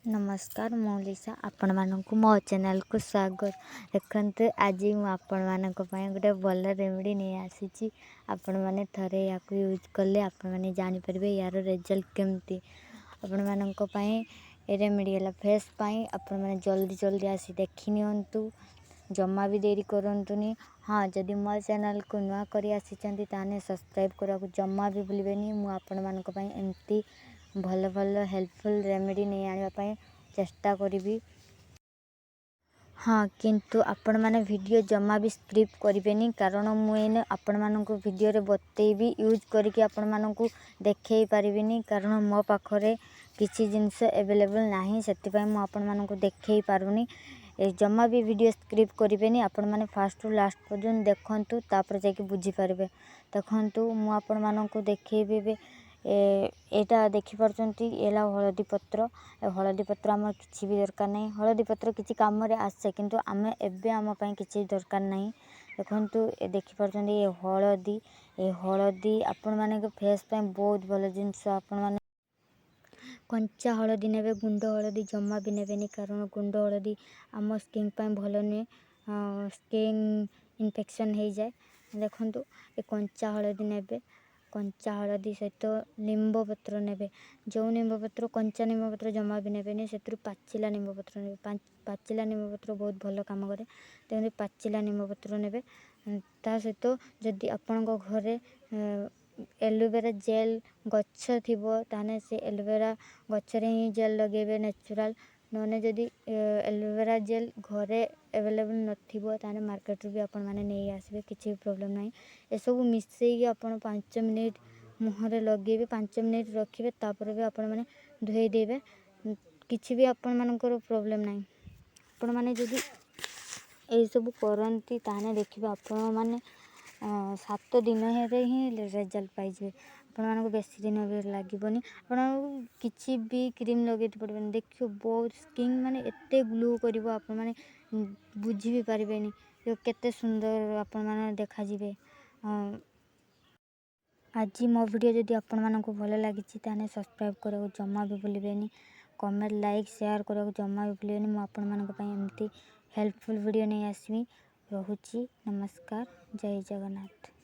ନମସ୍କାର, ମୁଁ ଲିସା, ଆପଣମାନଙ୍କୁ ମୋ ଚ୍ୟାନେଲକୁ ସ୍ୱାଗତ। ଦେଖନ୍ତୁ, ଆଜି ମୁଁ ଆପଣମାନଙ୍କ ପାଇଁ ଗୋଟେ ଭଲ ରେମେଡ଼ି ନେଇ ଆସିଛି। ଆପଣମାନେ ଥରେ ୟାକୁ ୟୁଜ୍ କଲେ ଆପଣମାନେ ଜାଣିପାରିବେ ୟାର ରେଜଲ୍ଟ କେମିତି। ଆପଣମାନଙ୍କ ପାଇଁ ଏ ରେମେଡ଼ି ହେଲା ଫେସ୍ ପାଇଁ। ଆପଣମାନେ ଜଲ୍ଦି ଜଲ୍ଦି ଆସି ଦେଖି ନିଅନ୍ତୁ, ଜମା ବି ଡେରି କରନ୍ତୁନି। ହଁ, ଯଦି ମୋ ଚ୍ୟାନେଲକୁ ନୂଆ କରି ଆସିଛନ୍ତି, ତାହେଲେ ସବସ୍କ୍ରାଇବ୍ କରିବାକୁ ଜମା ବି ଭୁଲିବେନି। ମୁଁ ଆପଣମାନଙ୍କ ପାଇଁ ଏମିତି ଭଲ ଭଲ ହେଲ୍ପଫୁଲ୍ ରେମେଡ଼ି ନେଇ ଆଣିବା ପାଇଁ ଚେଷ୍ଟା କରିବି। ହଁ, କିନ୍ତୁ ଆପଣମାନେ ଭିଡ଼ିଓ ଜମା ବି ସ୍କିପ୍ କରିବେନି, କାରଣ ମୁଁ ଏଇନେ ଆପଣମାନଙ୍କୁ ଭିଡ଼ିଓରେ ବତେଇବି, ୟୁଜ୍ କରିକି ଆପଣମାନଙ୍କୁ ଦେଖେଇ ପାରିବିନି, କାରଣ ମୋ ପାଖରେ କିଛି ଜିନିଷ ଏଭେଲେବୁଲ୍ ନାହିଁ। ସେଥିପାଇଁ ମୁଁ ଆପଣମାନଙ୍କୁ ଦେଖେଇ ପାରୁନି। ଏ ଜମା ବି ଭିଡ଼ିଓ ସ୍କିପ୍ କରିବେନି, ଆପଣମାନେ ଫାଷ୍ଟରୁ ଲାଷ୍ଟ ପର୍ଯ୍ୟନ୍ତ ଦେଖନ୍ତୁ, ତାପରେ ଯାଇକି ବୁଝିପାରିବେ। ଦେଖନ୍ତୁ, ମୁଁ ଆପଣମାନଙ୍କୁ ଦେଖେଇବି ଏବେ। ଏଇଟା ଦେଖିପାରୁଛନ୍ତି, ଏ ହେଲା ହଳଦୀ ପତ୍ର। ଏ ହଳଦୀ ପତ୍ର ଆମର କିଛି ବି ଦରକାର ନାହିଁ। ହଳଦୀ ପତ୍ର କିଛି କାମରେ ଆସେ, କିନ୍ତୁ ଆମେ ଏବେ ଆମ ପାଇଁ କିଛି ଦରକାର ନାହିଁ। ଦେଖନ୍ତୁ, ଏ ଦେଖିପାରୁଛନ୍ତି, ଏ ହଳଦୀ। ଏ ହଳଦୀ ଆପଣମାନଙ୍କ ଫେସ୍ ପାଇଁ ବହୁତ ଭଲ ଜିନିଷ। ଆପଣମାନେ କଞ୍ଚା ହଳଦୀ ନେବେ, ଗୁଣ୍ଡ ହଳଦୀ ଜମା ବି ନେବେନି, କାରଣ ଗୁଣ୍ଡ ହଳଦୀ ଆମ ସ୍କିନ୍ ପାଇଁ ଭଲ ନୁହେଁ, ସ୍କିନ୍ ଇନଫେକ୍ସନ୍ ହେଇଯାଏ। ଦେଖନ୍ତୁ, ଏ କଞ୍ଚା ହଳଦୀ ନେବେ। କଞ୍ଚା ହଳଦୀ ସହିତ ନିମ୍ବ ପତ୍ର ନେବେ। ଯେଉଁ ନିମ୍ବ ପତ୍ର, କଞ୍ଚା ନିମ୍ବ ପତ୍ର ଜମା ବି ନେବେନି, ସେଥିରୁ ପାଚିଲା ନିମ୍ବ ପତ୍ର ନେବେ। ପାଚିଲା ନିମ୍ବ ପତ୍ର ବହୁତ ଭଲ କାମ କରେ, ତେଣୁ ପାଚିଲା ନିମ୍ବ ପତ୍ର ନେବେ। ତା ସହିତ ଯଦି ଆପଣଙ୍କ ଘରେ ଏଲୋଭେରା ଜେଲ୍ ଗଛ ଥିବ, ତାହେଲେ ସେ ଏଲୋଭେରା ଗଛରେ ହିଁ ଜେଲ୍ ଲଗାଇବେ, ନ୍ୟାଚୁରାଲ୍। ନହେଲେ ଯଦି ଏଲୋଭେରା ଜେଲ୍ ଘରେ ଆଭେଲେବୁଲ୍ ନଥିବ, ତାହେଲେ ମାର୍କେଟରୁ ବି ଆପଣମାନେ ନେଇ ଆସିବେ, କିଛି ବି ପ୍ରୋବ୍ଲେମ୍ ନାହିଁ। ଏସବୁ ମିଶାଇକି ଆପଣ 5 ମିନିଟ୍ ମୁହଁରେ ଲଗାଇବେ, 5 ମିନିଟ୍ ରଖିବେ, ତାପରେ ବି ଆପଣମାନେ ଧୋଇଦେବେ, କିଛି ବି ଆପଣମାନଙ୍କର ପ୍ରୋବ୍ଲେମ୍ ନାହିଁ। ଆପଣମାନେ ଯଦି ଏଇସବୁ କରନ୍ତି, ତାହେଲେ ଦେଖିବେ ଆପଣମାନେ 7 ଦିନରେ ହିଁ ରେଜଲ୍ଟ ପାଇଯିବେ। ଆପଣମାନଙ୍କୁ ବେଶୀ ଦିନ ବି ଲାଗିବନି, ଆପଣଙ୍କୁ କିଛି ବି କ୍ରିମ୍ ଲଗେଇତେ ପଡ଼ିବନି। ଦେଖିବ, ବହୁତ ସ୍କିନ୍ ମାନେ ଏତେ ଗ୍ଲୋ କରିବ, ଆପଣମାନେ ବୁଝି ବି ପାରିବେନି କେତେ ସୁନ୍ଦର ଆପଣମାନେ ଦେଖାଯିବେ। ଆଜି ମୋ ଭିଡ଼ିଓ ଯଦି ଆପଣମାନଙ୍କୁ ଭଲ ଲାଗିଛି, ତାହେଲେ ସବସ୍କ୍ରାଇବ୍ କରିବାକୁ ଜମା ବି ଭୁଲିବେନି। କମେଣ୍ଟ, ଲାଇକ୍, ସେୟାର କରିବାକୁ ଜମା ବି ଭୁଲିବେନି। ମୁଁ ଆପଣମାନଙ୍କ ପାଇଁ ଏମିତି ହେଲ୍ପଫୁଲ୍ ଭିଡ଼ିଓ ନେଇ ଆସିବି। ରହୁଛି, ନମସ୍କାର, ଜୟ ଜଗନ୍ନାଥ।